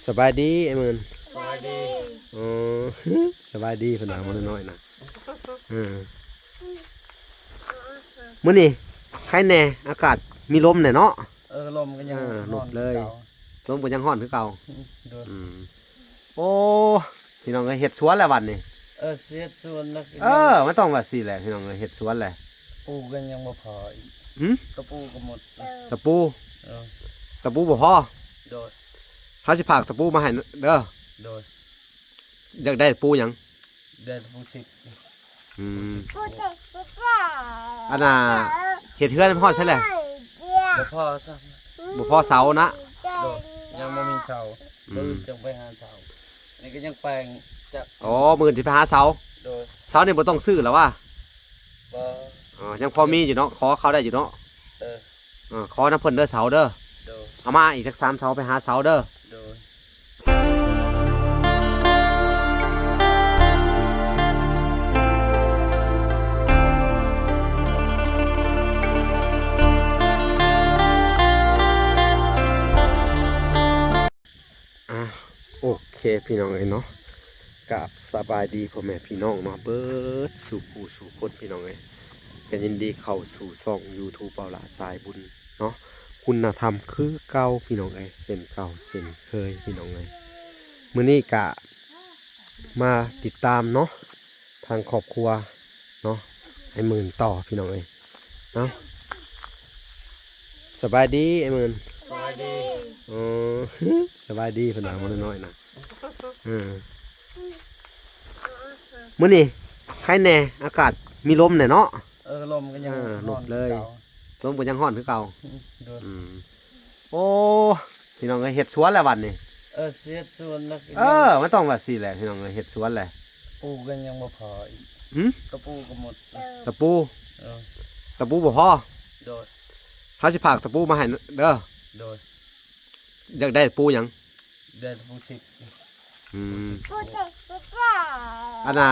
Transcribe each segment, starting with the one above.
ສະບາຍດີອ້າຍໝື່ນ. ສະບາຍດີ. ໂອ້ ສະບາຍດີເພິ່ນວ່າ ໝໍນ້ອຍໆນະ. ເອີ ມື້ນີ້ໃຄແດ່ ອາກາດມີລົມແດ່ເນາະ. ເອີ ລົມກໍຍັງ ເອີ ລົມເລີຍ ລົມກໍຍັງຮ້ອນຄືເກົ່າ. ອືມ ໂດຍ. ອືມ ໂອ້ ພີ່ນ້ອງເອີຍ ເຮັດສວນແລ້ວບັດນີ້. ເອີ ຊິເຮັດສວນແລ້ວ. ເອີ ມັນຕ້ອງວ່າຊີ້ແຫຼະ ພີ່ນ້ອງເອີຍ ເຮັດສວນແຫຼະ. ປູກໍຍັງບໍ່ພໍອີກ. ຫື? ຕະປູກໍໝົດ. ຕະປູ. ເອີ ຕະປູບໍ່ພໍ. ໂດຍ. ເຮົາຊິຝາກຕະປູມາໃຫ້ເດີ. ໂດຍ. ຢາກໄດ້ຕະປູຫຍັງ? ໄດ້ຕະປູສິບ. ອືມ ອັນນ່າ ເຮັດເຮືອນຮອດໃສແຫຼະ? ບໍ່ພໍເສົາ. ບໍ່ພໍເສົານະ. ໂດຍ. ຍັງບໍ່ມີເສົາ. ອືມ ມື້ອື່ນຈັ່ງໄປຫາເສົາ. ນີ້ກໍຍັງແປງຈາກ ອໍ ມື້ອື່ນຊິໄປຫາເສົາ. ໂດຍ. ເສົານີ້ບໍ່ຕ້ອງຊື້ແລ້ວຫວາ? ບໍ່. ອໍ ຍັງພໍມີຢູ່ເນາະ ຂໍເຂົາໄດ້ຢູ່ເນາະ. ເອີ ເອີ ຂໍນຳເພິ່ນເດີເສົາເດີ. ໂດຍ. ເອົາມາອີກຈັກສາມເສົາໄປຫາເສົາເດີ. ໂດຍ. ອ່າ ໂອເຄ ພີ່ນ້ອງເອີຍເນາະ ກາບສະບາຍດີພໍ່ແມ່ພີ່ນ້ອງເນາະ ເບິດສູ່ຜູ້ສູ່ຄົນ ພີ່ນ້ອງເອີຍ. ກໍຍິນດີເຂົ້າສູ່ຊ່ອງຢູທູບ ເບົາຫຼ້າສາຍບຸນເນາະ ຄຸນນະທຳຄືເກົ່າ ພີ່ນ້ອງເອີຍ ເຊັ່ນເກົ່າເຊັ່ນເຄີຍ ພີ່ນ້ອງເອີຍ. ມື້ນີ້ກະມາຕິດຕາມເນາະ ທາງຄອບຄົວເນາະ ອ້າຍໝື່ນຕໍ່ ພີ່ນ້ອງເອີຍເນາະ. ສະບາຍດີອ້າຍໝື່ນ. ສະບາຍດີ. ໂອ້ ສະບາຍດີເພິ່ນວ່າ ໝໍນ້ອຍໆນະ. ເອີ ມື້ນີ້ໃຄແດ່ ອາກາດມີລົມແດ່ເນາະ. ເອີ ລົມກໍຍັງ ເອີ ລົມເລີຍ ລົມກໍຍັງຮ້ອນຄືເກົ່າ. ອືມ ໂດຍ. ອືມ ໂອ້ ພີ່ນ້ອງເອີຍ ເຮັດສວນແລ້ວບັດນີ້. ເອີ ຊິເຮັດສວນແລ້ວ. ເອີ ມັນຕ້ອງວ່າຊີ້ແຫຼະ ພີ່ນ້ອງເອີຍ ເຮັດສວນແຫຼະ. ປູກໍຍັງບໍ່ພໍອີກ. ຫື? ຕະປູກໍໝົດ. ຕະປູ. ເອີ ຕະປູບໍ່ພໍ. ໂດຍ. ເຮົາຊິຝາກຕະປູມາໃຫ້ເດີ. ໂດຍ. ຢາກໄດ້ຕະປູຫຍັງ? ເດືອນຜູ້ສິບ. ອືມ ອັນນ່າ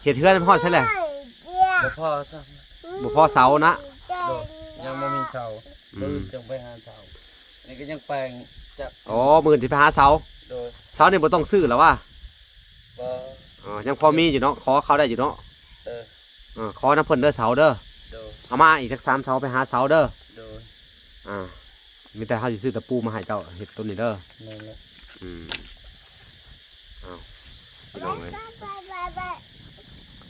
ເຮັດເຮືອນຮອດໃສແຫຼະ? ບໍ່ພໍເສົາ. ບໍ່ພໍເສົານະ. ໂດຍ. ຍັງບໍ່ມີເສົາ. ອືມ ມື້ອື່ນຈັ່ງໄປຫາເສົາ. ນີ້ກໍຍັງແປງຈາກ ອໍ ມື້ອື່ນຊິໄປຫາເສົາ. ໂດຍ. ເສົານີ້ບໍ່ຕ້ອງຊື້ແລ້ວຫວາ? ບໍ່. ອໍ ຍັງພໍມີຢູ່ເນາະ ຂໍເຂົາໄດ້ຢູ່ເນາະ. ເອີ ເອີ ຂໍນຳເພິ່ນເດີເສົາເດີ. ໂດຍ. ເອົາມາອີກຈັກສາມເສົາໄປຫາເສົາເດີ. ໂດຍ. ອ່າ ມີແຕ່ເຮົາຊິຊື້ຕະປູມາໃຫ້ເຈົ້າເຮັດໂຕນີ້ເດີ. ແມ່ນແລ້ວ. ອືມ ອ້າວ ພີ່ນ້ອງເອີຍ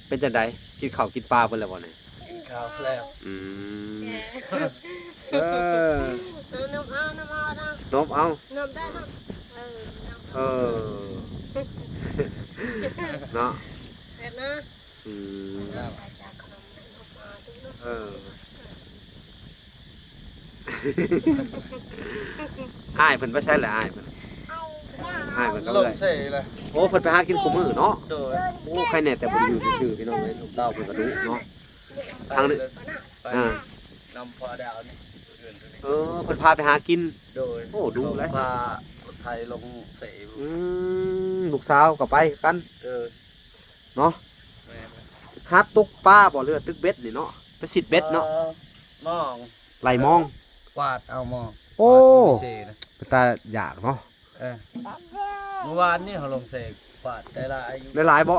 ເປັນຈັ່ງໃດ ກິນເຂົ້າກິນປາເບິດແລ້ວບໍ່ນີ້? ກິນເຂົ້າແລ້ວ. ອືມ ເອີ ເອົາ ນົບເອົາ ນົບເອົານະ ນົບເອົາ ນົບໄດ້ເນາະ. ເອີ ນົບ ເອີ ເນາະ ເຮັດນະ. ອືມ ເອີ ອ້າຍເພິ່ນໄປໃສລະ? ອ້າຍເພິ່ນ ອ້າຍເພິ່ນກໍເລີຍ ໂອ້ ເພິ່ນໄປຫາກິນຄູ່ມື້ເນາະ. ໂດຍ. ໂອ້ ໃຄແດ່ແຕ່ບໍ່ໄດ້ຢູ່ຊື່ໆ ພີ່ນ້ອງເອີຍ ລູກເຕົ້າເພິ່ນກໍດຸເນາະ. ທາງນີ້ ໄປ ອ່າ ນຳພໍ່ດາວນີ້ ເອີ ເພິ່ນພາໄປຫາກິນ. ໂດຍ. ໂອ້ ດຸຫຼາຍ ພາໄທລົງເສ. ອືມ ລູກສາວກໍໄປຄືກັນ. ເອີ ເນາະ. ແມ່ນ. ຫາຕົກປາບໍ່ ຫຼືວ່າຕຶກເບັດນີ້ເນາະ ໄປຊິດເບັດເນາະ. ເອີ ມອງ ໄລ່ມອງ ກວາດເອົາມອງ. ໂອ້ ເປັນຕາຢາກເນາະ. ເອີ ມື້ວານນີ້ເຮົາລົງເສ ກວາດໄດ້ຫຼາຍຢູ່. ໄດ້ຫຼາຍບໍ່?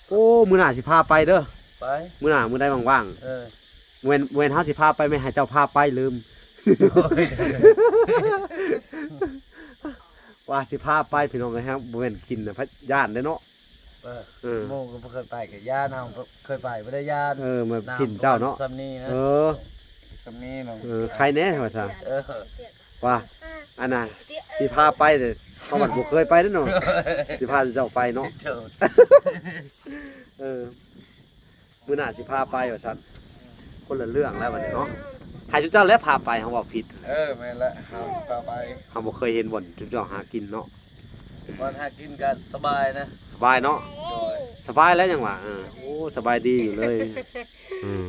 ໂອ້ ມື້ໜ້າຊິພາໄປເດີ. ໄປ ມື້ໜ້າ ມື້ໃດວ່າງໆ. ເອີ ແມ່ນ ແມ່ນເຮົາຊິພາໄປ ແມ່ນໃຫ້ເຈົ້າພາໄປ ລືມ. ໂອ້ຍ ວ່າຊິພາໄປ ພີ່ນ້ອງເອີຍ ບໍ່ແມ່ນກິນນະ ຢ້ານເດ້ເນາະ. ເອີ ເອີ ໝູ່ກໍບໍ່ເຄີຍໄປກໍຢ້ານ ເຮົາເຄີຍໄປບໍ່ໄດ້ຢ້ານ. ເອີ ມາຖິ່ນເຈົ້າເນາະ ນ້ຳຖ້ວມສ່ຳນີ້ນະ. ເອີ ສ່ຳນີ້ເນາະ. ເອີ ໃຄແດ່ວ່າຊະ. ເອີ ວ່າ ອັນນ່າ ຊິພາໄປ ເຮົາມັນບໍ່ເຄີຍໄປເດ້ເນາະ ຊິພາເຈົ້າໄປເນາະ. ໂດຍ. ເອີ ມື້ໜ້າຊິພາໄປວ່າຊັ້ນ. ຄົນລະເລື່ອງແລ້ວບັດນີ້ເນາະ ໃຫ້ຊຸມເຈົ້າແຫຼະພາໄປ ເຮົາເວົ້າຜິດ. ເອີ ແມ່ນແຫຼະ ເຮົາຊິພາໄປ ເຮົາບໍ່ເຄີຍເຫັນບ່ອນຊຸມເຈົ້າຫາກິນເນາະ. ບ່ອນຫາກິນກໍສະບາຍນະ. ສະບາຍເນາະ. ໂດຍ. ສະບາຍແລ້ວຫຍັງຫວາ. ເອີ ໂອ້ ສະບາຍດີຢູ່ເລີຍ. ອືມ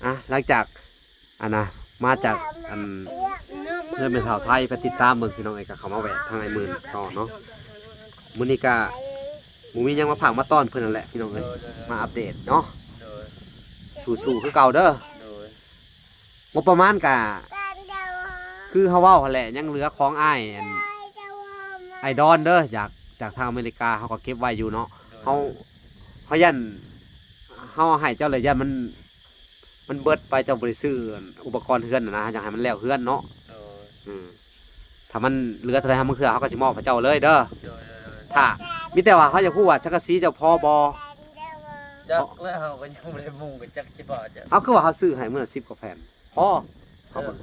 ອ່ະ ຫຼັງຈາກ ອັນນ່າ ມາຈາກ ອັນ ເຮືອນແມ່ເຖົ້າໄທ ໄປຕິດຕາມເບິ່ງ ພີ່ນ້ອງເອີຍ ກໍເຂົ້າມາແວະທາງອ້າຍໝື່ນຕໍ່ເນາະ. ມື້ນີ້ກໍບໍ່ມີຫຍັງມາຝາກມາຕ້ອນເພິ່ນນັ້ນແຫຼະ ພີ່ນ້ອງເອີຍ. ໂດຍ ໂດຍ ມາອັບເດດເນາະ. ໂດຍ. ສູ້ໆຄືເກົ່າເດີ. ໂດຍ. ງົບປະມານກະຄືເຮົາເວົ້າຫັ້ນແຫຼະ ຍັງເຫຼືອຂອງອ້າຍ ອັນ ອ້ດອນເດີ ຈາກ ຈາກທາງອາເມລິກາ ເຮົາກໍເກັບໄວ້ຢູ່ເນາະ. ໂດຍ ເຮົາ ເຮົາຢ້ານເຮົາໃຫ້ເຈົ້າແລ້ວ ຢ້ານມັນ ມັນເບິດໄປ ເຈົ້າບໍ່ໄດ້ຊື້ອັນອຸປະກອນເຮືອນນະ ເຮົາຢາກໃຫ້ມັນແລ້ວເຮືອນເນາະ. ໂດຍ ອືມ ຖ້າມັນເຫຼືອເທົ່າໃດ ບາງເທື່ອເຮົາກໍຊິມອບໃຫ້ເຈົ້າເລີຍເດີ. ໂດຍ ໂດຍ ໂດຍ ຖ້າ ມີແຕ່ວ່າເຮົາຢາກຮູ້ວ່າສັງກະສີເຈົ້າພໍບໍ່? ຈັກແລ້ວ ເຮົາກໍຍັງບໍ່ໄດ້ມຸງ ກໍຈັກຊິພໍຈັກ. ເອົາ ຄືວ່າເຮົາຊື້ໃຫ້ມື້ລະສິບກວ່າແຜ່ນ ພໍ ເອີ ເຮົາເບິ່ງ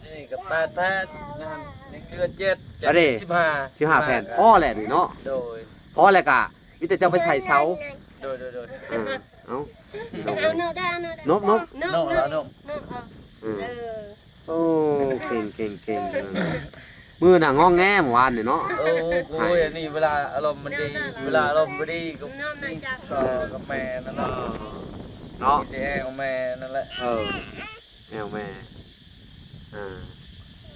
ນີ້ກໍແປດແຜ່ນ ນັ້ນນີ້ເຫຼືອເຈັດ ອັນນີ້ ເຈັດ ສິບຫ້າ ສິບຫ້າແຜ່ນ ພໍແຫຼະນີ້ເນາະ. ໂດຍ ພໍແລ້ວກະມີແຕ່ເຈົ້າໄປໃສ່ເສົາ. ໂດຍ ໂດຍ ໂດຍ ເອີ ເອົາ ເອົາ ເອົາ ນົບ ນົບ ນົບ ນົບ ນົບ ເອົາ ເອີ ເອີ ໂອ້ ເກັ່ງ ເກັ່ງ ເກັ່ງ ມື້ໜ້າງອແງມື້ວານນີ້ເນາະ. ໂອ້ ໂອ້ຍ ອັນນີ້ເວລາອາລົມມັນດີ ເວລາອາລົມບໍ່ດີກໍ ສອກກັບແມ່ນັ້ນເນາະ ເນາະ ມີແຕ່ແອວແມ່ນັ້ນແຫຼະ. ເອີ ແອວແມ່ ອ່າ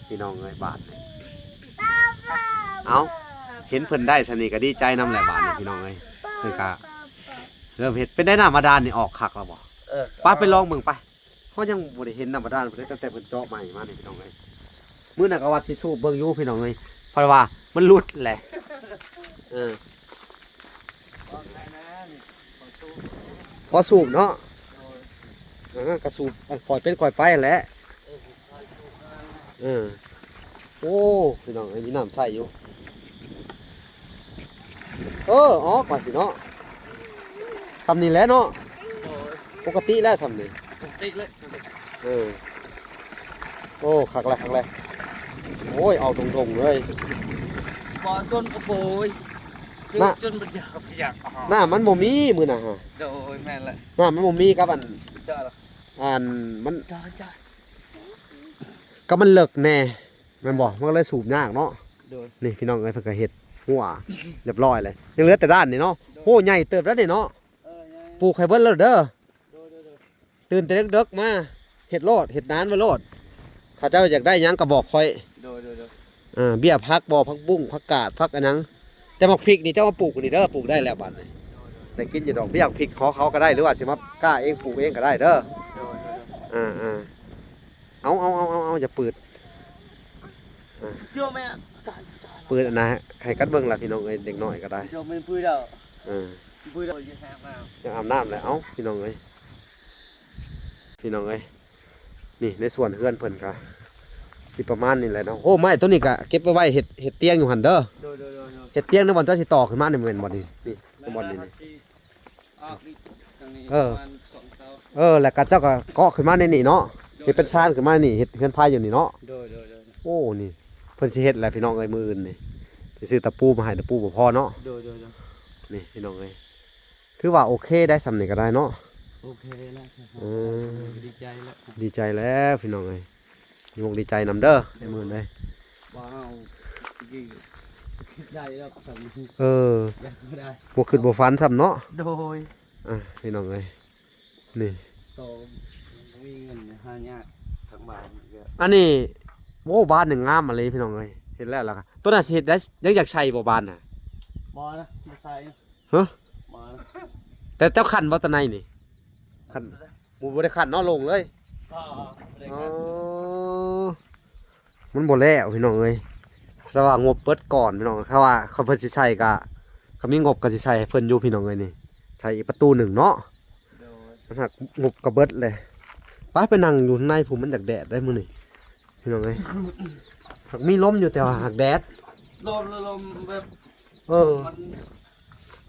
ພີ່ນ້ອງເອີຍ ບາດນີ້ ເອົ້າ ເຫັນເພິ່ນໄດ້ສ່ຳນີ້ກໍດີໃຈນຳແຫຼະ ບາດນີ້ ພີ່ນ້ອງເອີຍ. ເພິ່ນກໍເລີ່ມເຮັດ ເປັນໄດ ນ້ຳບາດານນີ້ອອກຄັກແລ້ວບໍ່? ເອີ ໄປ ໄປລອງເບິ່ງໄປ. ເຮົາຍັງບໍ່ໄດ້ເຫັນນ້ຳບາດານເພິ່ນເລີຍ ຕັ້ງແຕ່ເພິ່ນເຈາະໃໝ່ມານີ້ ພີ່ນ້ອງເອີຍ. ມື້ນັ້ນກໍວ່າຊິສູບເບິ່ງຢູ່ ພີ່ນ້ອງເອີຍ ເພາະວ່າມັນຫຼຸດແຫຼະ. ເອີ ພໍສູບເນາະ. ເອີ ກໍສູບຄ່ອຍເປັນຄ່ອຍໄປຫັ້ນແຫຼະ. ເອີ ໂອ້ ພີ່ນ້ອງເອີຍ ມີນ້ຳໃຊ້ຢູ່. ເອີ ອອກວ່າຊິເນາະ ສ່ຳນີ້ແຫຼະເນາະ. ໂດຍ ປົກກະຕິແລ້ວສ່ຳນີ້ ປົກກະຕິແລ້ວ. ເອີ ໂອ້ ຄັກແລ້ວ ຄັກແລ້ວ. ໂອ້ຍ ອອກດົງໆເລີຍ ບໍ່ຈົນ ໂອ້ໂຫຍ ນະ ຈົນບໍ່ຢາກ ບໍ່ຢາກ ນ້ຳມັນບໍ່ມີມື້ນະ. ໂດຍ ແມ່ນແຫຼະ ນ້ຳມັນບໍ່ມີກັບອັນ ອັນມັນ ກໍມັນເລິກແດ່ ແມ່ນບໍ່? ມັນກໍເລີຍສູບຍາກເນາະ. ໂດຍ ນີ້ພີ່ນ້ອງເອີຍ ເພິ່ນກໍເຮັດຮົ້ວຮຽບຮ້ອຍເລີຍ ຍັງເຫຼືອແຕ່ດ້ານນີ້ເນາະ. ໂດຍ ໂຫ ໃຫຍ່ເຕີບແລ້ວນີ້ເນາະ. ເອີ ໃຫຍ່ ປູກໃຫ້ເບິດໂລດເດີ. ໂດຍ ໂດຍ ໂດຍ ຕື່ນແຕ່ເດິກໆມາເຮັດໂລດ ເຮັດນານໄວ້ໂລດ. ຖ້າເຈົ້າຢາກໄດ້ຫຍັງກໍບອກຂ້ອຍ. ໂດຍ ໂດຍ ໂດຍ ເອີ ເບ້ຍຜັກບໍ່ ຜັກບຸ້ງ ຜັກກາດ ຜັກອັນຫຍັງ. ແຕ່ໝາກພິກນີ້ເຈົ້າມາປູກນີ້ເດີ ປູກໄດ້ແລ້ວບາດນີ້. ໂດຍ ໂດຍ ໄດ້ກິນຢູ່ດອກ. ເບ້ຍຜັກພິກເຮົາ ເຮົາກໍໄດ້ ຫຼືວ່າຊິມາກ້າເອງ ປູກເອງກໍໄດ້ເດີ. ໂດຍ ໂດຍ ໂດຍ ອ່າໆ ເອົາ ເອົາ ເອົາ ເອົາ ເອົາ ຢ່າປືດ ອ່າ ເຈົ້າແມ່ ເປີດອັນນະ ໃຫ້ກັນເບິ່ງລະ ພີ່ນ້ອງເອີຍ ເດັກນ້ອຍກໍໄດ້. ເຈົ້າແມ່ນປືດແລ້ວ ເອີ ປືດແລ້ວ ຢາກອາບນ້ຳ ຢາກອາບນ້ຳແລ້ວ. ເອົ້າ ພີ່ນ້ອງເອີຍ ພີ່ນ້ອງເອີຍ ນີ້ໃນສວນເຮືອນເພິ່ນກໍຊິປະມານນີ້ແຫຼະເນາະ. ໂອ້ ໄມ້ຕົວນີ້ກໍເກັບໄວ້ ໄວ້ເຮັດ ເຮັດຕຽງຢູ່ຫັ້ນເດີ. ໂດຍ ໂດຍ ໂດຍ ໂດຍ ເຮັດຕຽງໃນບ່ອນເຈົ້າຊິຕອກຂຶ້ນມານີ້ ແມ່ນບໍ່ນີ້? ນີ້ ບ່ອນນີ້ ອອກອີກທາງນີ້ ເອີ ປະມານສອງເສົາ. ເອີ ແລ້ວກໍເຈົ້າກໍເກາະຂຶ້ນມາໃນນີ້ເນາະ. ໂດຍ ເຮັດເປັນຊານຂຶ້ນມານີ້ ເຮັດເຮືອນພາຍຢູ່ນີ້ເນາະ. ໂດຍ ໂດຍ ໂດຍ ໂອ້ ນີ້ເພິ່ນຊິເຮັດແຫຼະ ພີ່ນ້ອງເອີຍ ມື້ອື່ນນີ້ ຊິຊື້ຕະປູມາໃຫ້ ຕະປູບໍ່ພໍເນາະ. ໂດຍ ໂດຍ ໂດຍ ນີ້ພີ່ນ້ອງເອີຍ ຖືວ່າໂອເຄໄດ໋ ສ່ຳນີ້ກໍໄດ້ເນາະ. ໂອເຄແລ້ວ ເອີ ດີໃຈແລ້ວ ດີໃຈແລ້ວ ພີ່ນ້ອງເອີຍ. ດີອົກດີໃຈນຳເດີ ໄອ້ໝື່ນເອີຍ. ບໍ່ເອົາ ຕະກີ້ຄິດໄດ້ແລ້ວສ່ຳນີ້ ເອີ ຍັງບໍ່ໄດ້ ບໍ່ຄິດບໍ່ຝັນຊ້ຳເນາະ. ໂດຍ ອ່າ ພີ່ນ້ອງເອີຍ ນີ້ ໂຕມີເງິນຫາຍາກທາງບ້ານ. ອັນນີ້ ໂອ້ ບ້ານນີ້ງາມອີ່ຫຼີ ພີ່ນ້ອງເອີຍ. ເຮັດແລ້ວລະ ຕົວນັ້ນຊິເຮັດໄດ້ ຍັງຢາກໃສ່ບໍ່ບ້ານນະ? ບໍ່ນະ ບໍ່ໃສ່. ຮະ? ບໍ່ນະ. ແຕ່ເຈົ້າຂັ້ນບໍ່ຕາໃນນີ້? ຂັ້ນ ບໍ່ ບໍ່ໄດ້ຂັ້ນເນາະ ລົງເລີຍ. ອໍ ບໍ່ໄດ້ ອໍ ຂັ້ນ ມັນບໍ່ແລ້ວ ພີ່ນ້ອງເອີຍ. ແຕ່ວ່າງົບເບິດກ່ອນ ພີ່ນ້ອງ. ຖ້າວ່າ ຄັນເພິ່ນຊິໃສ່ກະ ຄັນມີງົບກະຊິໃສ່ໃຫ້ເພິ່ນຢູ່ ພີ່ນ້ອງເອີຍ. ນີ້ໃສ່ອີກປະຕູໜຶ່ງເນາະ. ໂດຍ ມັນຫາກງົບກະເບິດເລີຍ. ໄປ ໄປນັ່ງຢູ່ຂ້າງໃນພຸ້ນ ມັນຢາກແດດໄດ໋ມື້ນີ້ ພີ່ນ້ອງເອີຍ. ຫາກມີລົມຢູ່ ແຕ່ວ່າຫາກແດດ. ລົມ ລົມແບບ ເອີ ມັນ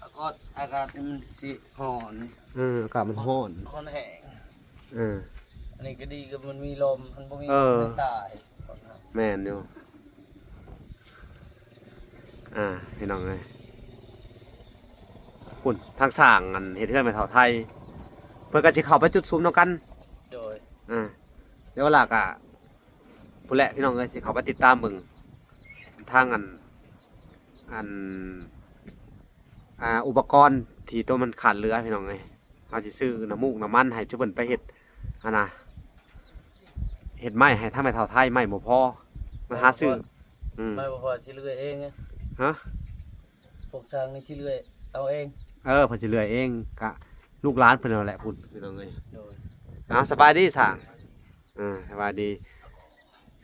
ອາກາດ ອາກາດນີ້ມັນຊິຮ້ອນ. ເອີ ອາກາດມັນຮ້ອນ ຮ້ອນແຮງ. ເອີ ອັນນີ້ກໍດີ ກໍມັນມີລົມ ມັນບໍ່ມີ ເອີ ມັນຕາຍ. ແມ່ນຢູ່. ອ່າ ພີ່ນ້ອງເອີຍ ພຸ້ນ ທາງສ້າງອັນເຮັດເຮືອນແມ່ເຖົ້າໄທ ເພິ່ນກໍຊິເຂົ້າໄປຈຸດສຸມນຳກັນ. ໂດຍ ອ່າ ດຽວລະກະ ພຸ້ນແຫຼະ ພີ່ນ້ອງເອີຍ ຊິເຂົ້າໄປຕິດຕາມເບິ່ງທາງອັນ ອັນ ອ່າ ອຸປະກອນທີ່ໂຕມັນຂາດເຫຼືອ ພີ່ນ້ອງເອີຍ. ເຮົາຊິຊື້ນ້ຳມູກນ້ຳມັນໃຫ້ຈຸເພິ່ນໄປເຮັດຫັ້ນນະ ເຮັດໄມ້ໃຫ້ທາງແມ່ເຖົ້າໄທ ໄມ້ບໍ່ພໍ ມັນຫາຊື້ ອືມ ໄມ້ບໍ່ພໍຊິເລື່ອຍເອງ. ຮະ? ພວກຊ່າງນີ້ຊິເລື່ອຍເອົາເອງ. ເອີ ເພິ່ນຊິເລື່ອຍເອງ ກະລູກຫຼານເພິ່ນນັ້ນແຫຼະພຸ້ນ ພີ່ນ້ອງເອີຍ. ໂດຍ ເອົາ ສະບາຍດີຊ່າງ. ອ່າ ສະບາຍດີ.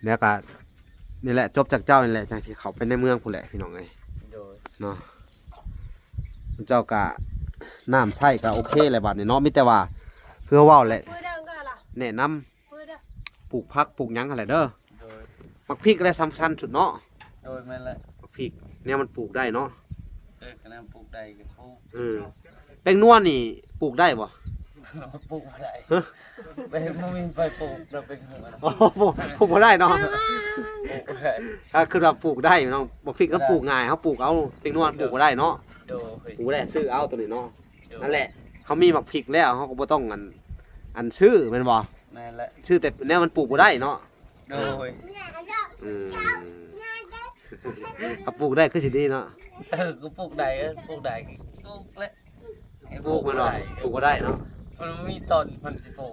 ແລ້ວກະນີ້ແຫຼະ ຈົບຈາກເຈົ້ານີ້ແຫຼະ ຈັ່ງຊິເຂົ້າໄປໃນເມືອງພຸ້ນແຫຼະ ພີ່ນ້ອງເອີຍ. ເນາະ ເຈົ້າກະ ນ້ຳໃຊ້ກະໂອເຄແຫຼະບາດນີ້ເນາະ ມີແຕ່ວ່າ ຄືເວົ້າແຫຼະ ແນະນຳ ປູກຜັກປູກຫຍັງຫັ້ນແຫຼະເດີ ໂດຍ ໝາກພິກແຫຼະສຳຄັນສຸດເນາະ ໂດຍ ແມ່ນແຫຼະ ໝາກພິກແນວມັນປູກໄດ້ເນາະ ເອີ ກະແນວປູກໄດ້ກະປູກ ເອີ ແປ້ງນົວນີ້ປູກໄດ້ບໍ່? ປູກບໍ່ໄດ້ ຮະ ບໍ່ ບໍ່ມີໃຜປູກ ເຮົາເປັນຫົວນະ ອໍ ປູກ ປູກບໍ່ໄດ້ເນາະ ປູກບໍ່ໄດ້ ຖ້າຄືວ່າປູກໄດ້ເນາະ ໝາກພິກກໍປູກງ່າຍ ເຮົາປູກເອົາ ແປ້ງນົວປູກບໍ່ໄດ້ເນາະ ໂດຍ ປູກບໍ່ໄດ້ ຊື້ເອົາໂຕນີ້ເນາະ ໂດຍ ນັ້ນແຫຼະ ເຮົາມີໝາກພິກແລ້ວ ເຮົາກໍບໍ່ຕ້ອງອັນ ອັນຊື້ແມ່ນບໍ່? ແມ່ນແຫຼະ ຊື້ແຕ່ແນວມັນປູກບໍ່ໄດ້ເນາະ ໂດຍ ອືມ ຖ້າປູກໄດ້ຄືຊິດີເນາະ ເອີ ກໍປູກໄດ້ ເອີ ປູກໄດ້ ປູກແຫຼະ ປູກແມ່ນບໍ່? ປູກບໍ່ໄດ້ເນາະ ມັນບໍ່ມີຕົ້ນມັນຊິປູກ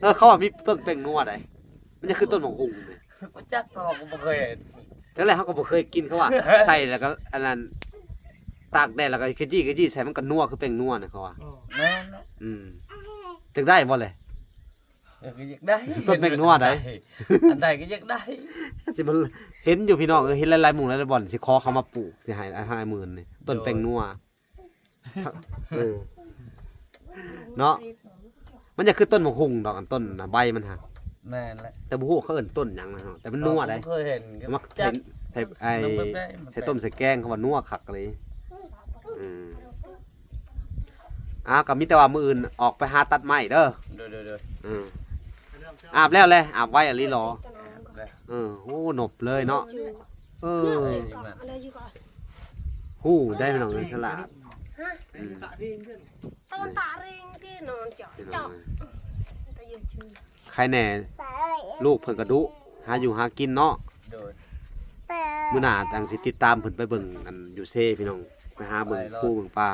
ເອີ ເຂົາວ່າມີຕົ້ນແປ້ງນົວໃດ ມັນຈະຄືຕົ້ນໝາກຫຸ່ງນີ້ ບໍ່ຈັກ ເຮົາກໍບໍ່ເຄີຍເຫັນ ນັ້ນແຫຼະ ເຮົາກໍບໍ່ເຄີຍກິນ ເຂົາວ່າໃສ່ແລ້ວກໍອັນນັ້ນ ຕາກແດດແລ້ວກໍຂະຈີ້ຂະຈີ້ໃສ່ ມັນກໍນົວຄືແປ້ງນົວນະ ເຂົາວ່າ ແມ່ນແຫຼະ ອືມ ຈັກໄດ້ບໍ່ແຫຼະ? ເອີ ກໍຢາກໄດ້ ຕົ້ນແປ້ງນົວໃດ ອັນໃດກໍຢາກໄດ້ ຊິມັນເຫັນຢູ່ພີ່ນ້ອງເອີຍ ເຫັນຫຼາຍໆໝູ່ຫຼາຍໆບ່ອນ ຊິຂໍເຂົາມາປູກ ຊິໃຫ້ອ້າຍໝື່ນນີ້ ຕົ້ນແປ້ງນົວ ໂດຍ ເອີ ເນາະ ມັນຈະຄືຕົ້ນໝາກຫຸ່ງດອກ ອັນຕົ້ນນະ ໃບມັນຫະ ແມ່ນແຫຼະ ແຕ່ບໍ່ຮູ້ເຂົາເອີ້ນຕົ້ນຫຍັງນະ ແຕ່ມັນນົວໃດ ເຮົາບໍ່ເຄີຍເຫັນ ມັກເຫັນໃສ່ໄອ້ ມັນແປກໆ ໃສ່ຕົ້ມໃສ່ແກງ ເຂົາວ່ານົວຄັກອີ່ຫຼີ ອືມ ອ້າວ ກໍມີແຕ່ວ່າມື້ອື່ນອອກໄປຫາຕັດໄມ້ເດີ ໂດຍໆໆ ອືມ ອາບແລ້ວແຫຼະ ອາບໄວອີ່ຫຼີຫຼໍ ເອີ ໂອ້ ນົບເລີຍເນາະ ເອີ ຮູ້ໄດ້ພີ່ນ້ອງເອີຍ ສະຫຼາດ ຮະ ອືມ ຕອນຕະເຣງທີ່ນອນເຈາະ ພີ່ນ້ອງເອີຍ ເຈາະ ຕະຢືນຊື່ ໃຄແດ່ ລູກເພິ່ນກະດຸ ຫາຢູ່ຫາກິນເນາະ ໂດຍ ມື້ໜ້າຈັ່ງຊິຕິດຕາມເພິ່ນໄປເບິ່ງອັນຢູ່ເຊພີ່ນ້ອງ ໄປຫາເບິ່ງ ໄປໂລດ ປູເບິ່ງປາ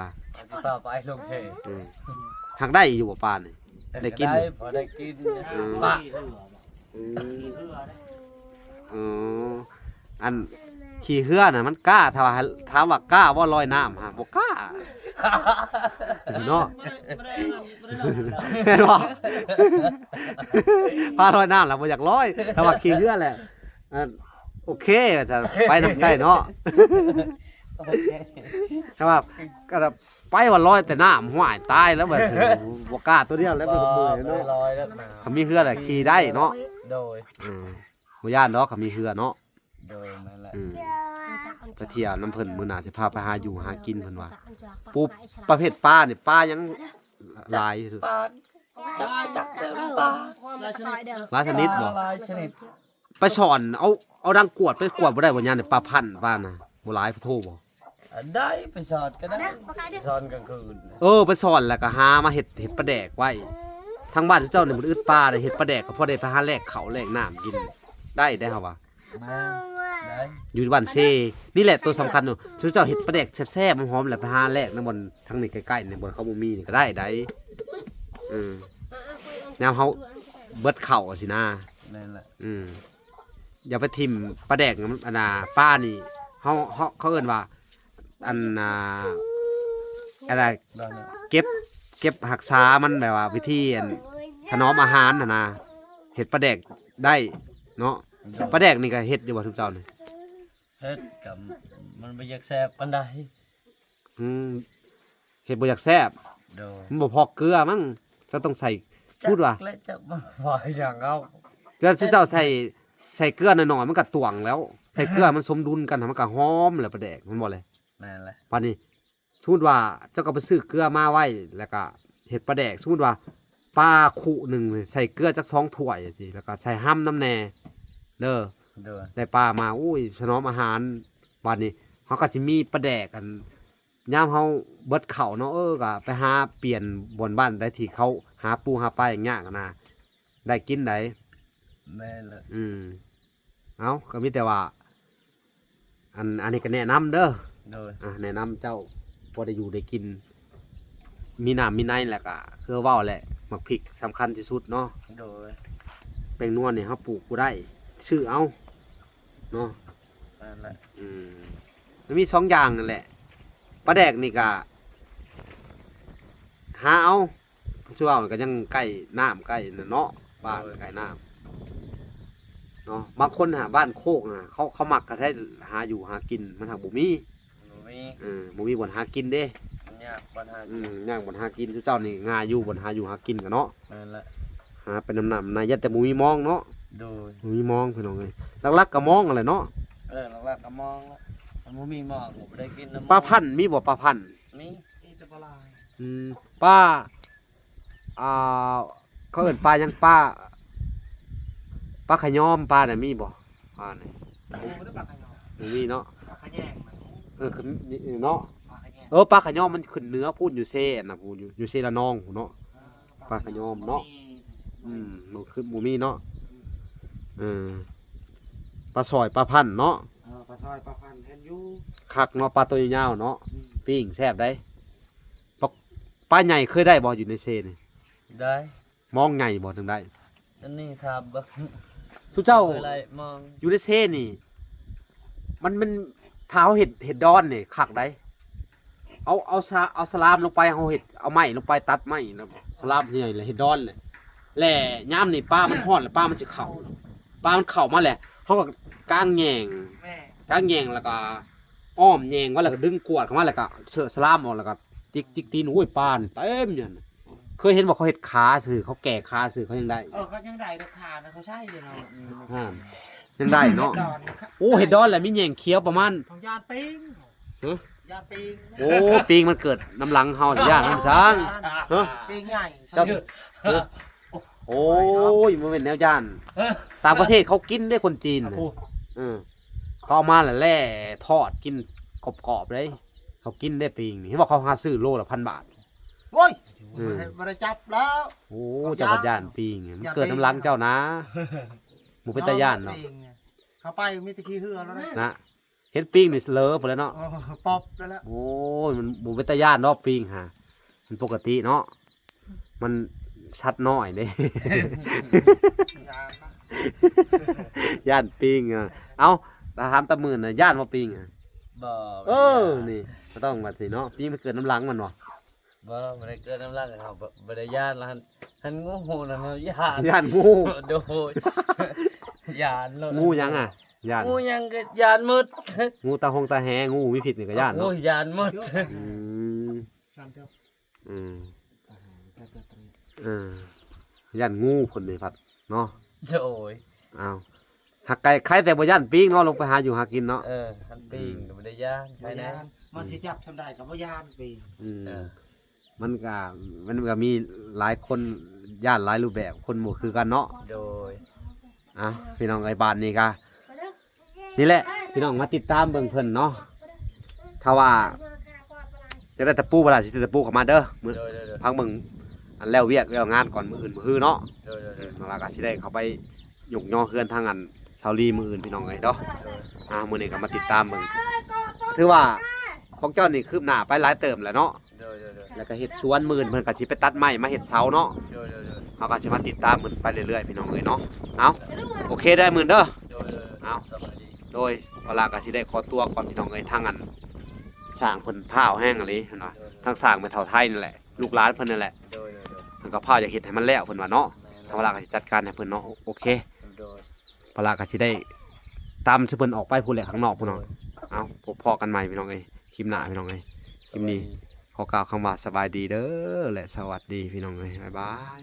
ຊິພາໄປລົງເຊ ອືມ ຫາກໄດ້ຢູ່ບໍ່ປານີ້ ໄດ້ກິນ ກໍໄດ້ ພໍໄດ້ກິນ ອືມ ປາ ອືມ ເອີ ອັນຂີ່ເຮືອນະມັນກ້າ ຖ້າວ່າ ຖາມວ່າກ້າບໍ່ລອຍນ້ຳຫະ ບໍ່ກ້າເນາະ ແມ່ນບໍ່? ພາລອຍນ້ຳລະບໍ່ຢາກລອຍ ຖ້າວ່າຂີ່ເຮືອແຫຼະ ອັນ ໂອເຄ ວ່າຊັ້ນ ໄປນຳໄດ້ເນາະ ໂອເຄ ຖ້າວ່າ ກໍໄປວ່າລອຍແຕ່ນ້ຳ ຫ້ວຍ ຕາຍແລ້ວ ແບບ ບໍ່ກ້າ ໂຕດຽວແລ້ວ ບໍ່ ມັນກໍເມື່ອຍເນາະ ບໍ່ລອຍແລ້ວ ຖ້າມີເຮືອແຫຼະຂີ່ໄດ້ເນາະ ໂດຍ ອືມ ບໍ່ຢ້ານດອກ ຖ້າມີເຮືອເນາະ ໂດຍ ແມ່ນແຫຼະ ອືມ ໄປທ່ຽວນຳເພິ່ນ ມື້ໜ້າຊິພາໄປຫາຢູ່ຫາກິນເພິ່ນວ່າ ປູປະເພດປານີ້ ປາຫຍັງຫຼາຍທີ່ສຸດ? ປາ ຈັກ ຈັກເດີ ປາ ຫຼາຍຊະນິດບໍ່? ຫຼາຍຊະນິດ ໄປສອນ ເອົາ ເອົາດັງກວດໄປກວດບໍ່ໄດ້ບໍ່ຍາມນີ້ ປາພັນປານະ ບໍ່ຫຼາຍໂພດບໍ່? ໄດ້ ໄປສອນກໍໄດ້ ໄປສອນກາງຄືນ ເອີ ໄປສອນແລ້ວກໍຫາມາເຮັດ ເຮັດປາແດກໄວ້ ທາງບ້ານເຈົ້ານີ້ມັນອຶດປາເດ້ ເຮັດປາແດກກໍພໍໄດ້ໄປຫາແລກເຂົ້າແລກນ້ຳກິນ ໄດ້ ໄດ້ເຮົາວ່າ ແມ່ນ ໄດ້ ຢູ່ບ້ານເຊ ນີ້ແຫຼະໂຕສຳຄັນຢູ່ ຊຸມເຈົ້າເຮັດປາແດກແຊບໆ ຫອມໆ ແລ້ວໄປຫາແລກນຳບ່ອນທາງນີ້ໃກ້ໆ ນີ້ ບ່ອນເຂົາບໍ່ມີນີ້ກໍໄດ້ ໄດ້ ອືມ ຍາມເຮົາເບິດເຂົ້າຊີ້ນະ ແມ່ນແຫຼະ ອືມ ຢ່າໄປຖິ້ມປາແດກ ອັນນ່າ ປານີ້ ເຮົາ ເຮົາ ເຂົາເອີ້ນວ່າ ອັນນ່າ ອັນນ່າ ເກັບ ເກັບຮັກສາມັນ ແບບວ່າວິທີ ອັນ ຖະໜອມອາຫານຫັ້ນນະ ເຮັດປາແດກໄດ້ເນາະ ປາແດກນີ້ກໍເຮັດຢູ່ບໍ່ ຊຸມເຈົ້ານີ້? ເຮັດກໍມັນບໍ່ຢາກແຊບປານໃດ ອືມ ເຮັດບໍ່ຢາກແຊບ ໂດຍ ມັນບໍ່ພໍເກືອມັ້ງ ເຈົ້າຕ້ອງໃສ່ ສົມມຸດວ່າ ຈັກແຫຼະ ຈັກມັນພໍຫຍັງເອົາ ເຈົ້າ ເຈົ້າໃສ່ ໃສ່ເກືອໜ້ອຍໆ ມັນກໍຕວງແລ້ວ ໃສ່ເກືອມັນສົມດຸນກັນ ມັນກໍຫອມແລ້ວປາແດກ ແມ່ນບໍ່ແລະ? ແມ່ນແຫຼະ ບາດນີ້ ສົມມຸດວ່າເຈົ້າກໍໄປຊື້ເກືອມາໄວ້ ແລ້ວກໍເຮັດປາແດກ ສົມມຸດວ່າປາຄຸໜຶ່ງໃສ່ເກືອຈັກສອງຖ້ວຍຈັ່ງຊີ້ ແລ້ວກໍໃສ່ຮຳນຳແດ່ເດີ ໂດຍ ໄດ້ປາມາ ໂອ້ຍ ຖະໜອມອາຫານ ບາດນີ້ເຮົາກໍຊິມີປາແດກ ອັນ ຍາມເຮົາເບິດເຂົ້າເນາະ ເອີ ກໍໄປຫາປ່ຽນບ່ອນບ້ານໃດທີ່ເຂົາຫາປູຫາປາຍາກໆ ຫັ້ນນະ ໄດ້ກິນໃດ໋ ແມ່ນແຫຼະ ອືມ ເອົ້າ ກໍມີແຕ່ວ່າ ອັນ ອັນນີ້ກໍແນະນຳເດີ ໂດຍ ອ່າ ແນະນຳເຈົ້າ ພໍໄດ້ຢູ່ໄດ້ກິນ ມີນ້ຳມີໃນ ແລ້ວກໍຄືເວົ້າແຫຼະ ໝາກພິກສຳຄັນທີ່ສຸດເນາະ ໂດຍ ແປ້ງນົວນີ້ເຮົາປູກບໍ່ໄດ້ ຊື້ເອົາເນາະ ນັ້ນແຫຼະ ອືມ ມັນມີສອງຢ່າງນັ້ນແຫຼະ ປາແດກນີ້ກໍຫາເອົາ ຄືວ່າມັນກໍຍັງໃກ້ນ້ຳໃກ້ນັ້ນເນາະ ບ້ານໃກ້ນ້ຳ ເນາະ ບາງຄົນຫາບ້ານໂຄກນະ ເຂົາ ເຂົາມັກກະໄດ້ຫາຢູ່ຫາກິນ ມັນຫາກບໍ່ມີ ບໍ່ມີ ເອີ ບໍ່ມີບ່ອນຫາກິນເດ້ ມັນຍາກບ່ອນຫາ ອື ກິນ ມ ຍາກບ່ອນຫາກິນ ຊຸເຈົ້ານີ້ງ່າຍຢູ່ບ່ອນຫາຢູ່ຫາກິນກະເນາະ ແມ່ນລະ ຫາໄປນຳນ້ຳນາ ຢ້ານແຕ່ບໍ່ມີມອງເນາະ ໂດຍ ບໍ່ມີມອງພີ່ນ້ອງເອີຍ ຫຼັກໆກະມອງຫັ້ນແຫຼະເນາະ ເອີ ຫຼັກໆກະມອງລະ ຄັນບໍ່ມີມອງກະບໍ່ໄດ້ກິນນຳ ປາພັນມີບໍ່ ປາພັນ? ມີ ມີແຕ່ປາລາຍ ອືມ ປາ ອ່າ ເຂົາເອີ້ນປາຫຍັງ ປາ ປາຂະຍອມ ປານະມີບໍ່? ປານີ້ ໂອ້ ບໍ່ໄດ້ປາຂະຍອມ ບໍ່ມີເນາະ ປາຂະແຍງນະ ເອີ ຄື ເນາະ ປາຂະແຍງ ເອີ ປາຂະຍອມມັນຂຶ້ນເໜືອພຸ້ນ ຢູ່ເຊນນະ ພຸ້ນ ຢູ່ ຢູ່ເຊລະນອງພຸ້ນເນາະ ເອີ ປາຂະຍອມເນາະ ບໍ່ມີ ອືມ ບໍ່ຄື ບໍ່ມີເນາະ ອືມ ເອີ ປາຊອຍ ປາພັນເນາະ ເອີ ປາຊອຍ ປາພັນ ເຫັນຢູ່ ຄັກເນາະ ປາໂຕຍາວໆເນາະ ອືມ ປີ້ງແຊບໃດ໋ ປາ ປາໃຫຍ່ເຄີຍໄດ້ບໍ່ ຢູ່ໃນເຊນີ້? ໄດ້ ມອງໃຫຍ່ບໍ່ ຈັ່ງໄດ້ ອັນນີ້ຖາມເບິ່ງ ຊຸເຈົ້າ ເອີ ໄລ່ມອງ ຢູ່ໃນເຊນີ້ ມັນ ມັນ ຖ້າເຮົາເຮັດ ເຮັດດອນນີ້ຄັກໃດ໋ ເອົາ ເອົາສະ ເອົາສະລາມລົງໄປ ເຮົາເຮັດ ເອົາໄມ້ລົງໄປ ຕັດໄມ້ ສະລາມໃຫຍ່ ແລ້ວເຮັດດອນແຫຼະ ແລ້ວຍາມນີ້ປາມັນຮ້ອນ ແລ້ວປາມັນຊິເຂົ້າ ປາມັນເຂົ້າມາແລ້ວ ເຮົາກະກາງແຍງ ແມ່ນ ກາງແຍງ ແລ້ວກະອ້ອມແຍງມາ ແລ້ວກະດຶງກວດເຂົ້າມາ ແລ້ວກະເຊີະສະລາມອອກ ແລ້ວກະ ຈິກ ຈິກຕີນ ໂອ້ຍ ປານເຕັມຢູ່ຫັ້ນ ເຄີຍເຫັນບໍ່ ເຂົາເຮັດຂາຊື່ ເຂົາແກ່ຂາຊື່ ເຂົາຍັງໄດ້ ເອີ ເຂົາຍັງໄດ້ ແຕ່ຂານະ ເຂົາໃຊ້ຢູ່ເນາະ ອືມ ຫັ້ນ ຍັງໄດ້ເນາະ ດອນ ໂອ້ ເຮັດດອນແລ້ວມີແຍງຂຽວປະມານ ເຂົາຢ້ານປີງ ຮະ ຢ້ານປີງ ໂອ້ ປີງມັນເກີດນຳຫຼັງເຮົາ ຢ້ານນຳສັງ ຮະ ປີງໃຫຍ່ ເຈົ້າ ຮະ ໂອ້ຍ ບໍ່ແມ່ນແນວຢ້ານ ຕ່າງປະເທດເຂົາກິນເດ້ ຄົນຈີນນະ ເອີ ເຂົາເອົາມາແລ້ວແລ່ທອດກິນກອບໆເດ້ ເຂົາກິນເດ້ປີງນີ້ ເຫັນບໍ່ ເຂົາຫາຊື້ໂລລະພັນບາດ ໂອ້ຍ ອືມ ບໍ່ໄດ້ຈັບແລ້ວ ໂອ້ ເຈົ້າກໍຢ້ານປີງ ມັນເກີດນຳຫຼັງເຈົ້ານະ ບໍ່ເປັນຕາຢ້ານເນາະ ເຮົາໄປມີແຕ່ຂີ້ເຫື່ອແລ້ວນະ ນະ ເຫັນປີງນີ້ເລີພຸ້ນແຫຼະເນາະ ເອີ ປອບແລ້ວ ໂອ້ຍ ມັນບໍ່ເປັນຕາຢ້ານດອກປີງຫາ ມັນປົກກະຕິເນາະ ມັນສັດນ້ອຍເດ້ ຢ້ານນະ ຢ້ານປີງ ເອີ ເອົ້າ ຖາມຕາໝື່ນນະ ຢ້ານບໍ່ປີງ? ບໍ່ ເອີ ບໍ່ໄດ້ຢ້ານ ນີ້ ກໍຕ້ອງວ່າຊີ້ເນາະ ປີງມັນເກີດນຳຫຼັງມັນບໍ່? ບໍ່ ບໍ່ໄດ້ເກີດນຳຫຼັງເຮົາ ບໍ່ ບໍ່ໄດ້ຢ້ານລະ ຫັ້ນ ຫັ້ນງູນະ ເຮົາຢ້ານ ຢ້ານງູ ໂດຍ ຢ້ານໂລດ ງູຫຍັງອະ? ຢ້ານ ງູຫຍັງກໍຢ້ານໝົດ ງູຕາຫົງຕາແຫ ງູມີພິດນີ້ກໍຢ້ານເນາະ ໂອ້ຍ ຢ້ານໝົດ ອືມ ອືມ ເອີ ຢ້ານງູເພິ່ນນີ້ພັດເນາະ ໂດຍ ອ້າວ ຫາກໄກ ໄຄແຕ່ບໍ່ຢ້ານປີງເນາະ ລົງໄປຫາຢູ່ຫາກິນເນາະ ເອີ ຄັນປີງກໍບໍ່ໄດ້ຢ້ານ ບໍ່ຢ້ານ ມັນຊິຈັບສ່ຳໃດກໍບໍ່ຢ້ານປີງ ອືມ ເອີ ມັນກະ ມັນກະມີຫຼາຍຄົນຢ້ານຫຼາຍຮູບແບບ ຄົນບໍ່ຄືກັນເນາະ ໂດຍ ອ່ະ ພີ່ນ້ອງເອີຍ ບາດນີ້ກະ ນີ້ແຫຼະ ພີ່ນ້ອງມາຕິດຕາມເບິ່ງເພິ່ນເນາະ ຖ້າວ່າຈະໄດ້ຕະປູ ເວລາຊິໄດ້ຕະປູເຂົ້າມາເດີ ມື້ ໂດຍ ໂດຍ ໂດຍ ພັງເບິ່ງ ອັນແລ້ວວຽກແລ້ວງານກ່ອນ ມື້ອື່ນມື້ຮືເນາະ ໂດຍ ໂດຍ ໂດຍ ເອີ ແລ້ວກະຊິໄດ້ເຂົ້າໄປຍົກຍໍເຮືອນທາງອັນຊາວລີມື້ອື່ນ ພີ່ນ້ອງເອີຍເນາະ ໂດຍ ອ່າ ມື້ນີ້ກໍມາຕິດຕາມເບິ່ງ ຖືວ່າພວກເຈົ້ານີ້ຄືບໜ້າໄປຫຼາຍເຕີບແລ້ວເນາະ ໂດຍ ໂດຍ ໂດຍ ແລ້ວກໍເຮັດສວນ ມື້ອື່ນເພິ່ນກໍຊິໄປຕັດໄມ້ມາເຮັດເສົາເນາະ ໂດຍ ໂດຍ ໂດຍ ເຮົາກໍຊິມາຕິດຕາມເພິ່ນໄປເລື້ອຍໆ ພີ່ນ້ອງເອີຍເນາະ ເອົ້າ ໂອເຄເດີໝື່ນເດີ ໂດຍ ໂດຍ ເອົ້າ ສະບາຍດີ ໂດຍ ພາລາກໍຊິໄດ້ຂໍຕົວກ່ອນ ພີ່ນ້ອງເອີຍ ທາງອັນ ຊ່າງເພິ່ນພ້າວແຮງອີ່ຫຼີ ເຫັນບໍ່ ໂດຍ ທາງຊ່າງແມ່ເຖົ້າໄທນີ້ແຫຼະ ລູກຫຼານເພິ່ນນີ້ແຫຼະ ໂດຍ ໂດຍ ໂດຍ ເພິ່ນກໍພ້າວຢາກເຮັດໃຫ້ມັນແລ້ວ ເພິ່ນວ່າເນາະ ແມ່ນ ທາງພາລາກໍຊິຈັດການໃຫ້ເພິ່ນເນາະ ໂອເຄ ພາລາກໍຊິໄດ້ຕາມຊຸເພິ່ນອອກໄປພຸ້ນແຫຼະ ຂ້າງນອກພຸ້ນເນາະ ໂດຍ ເອົ້າ ພົບພໍ້ກັນໃໝ່ ພີ່ນ້ອງເອີຍ ຄລິບໜ້າ ພີ່ນ້ອງເອີຍ ຄລິບນີ້ ສະບາຍດີ ຂໍກ່າວຄຳວ່າສະບາຍດີເດີ ແລະ ສະຫວັດດີ ພີ່ນ້ອງເອີຍ ບາຍບາຍ.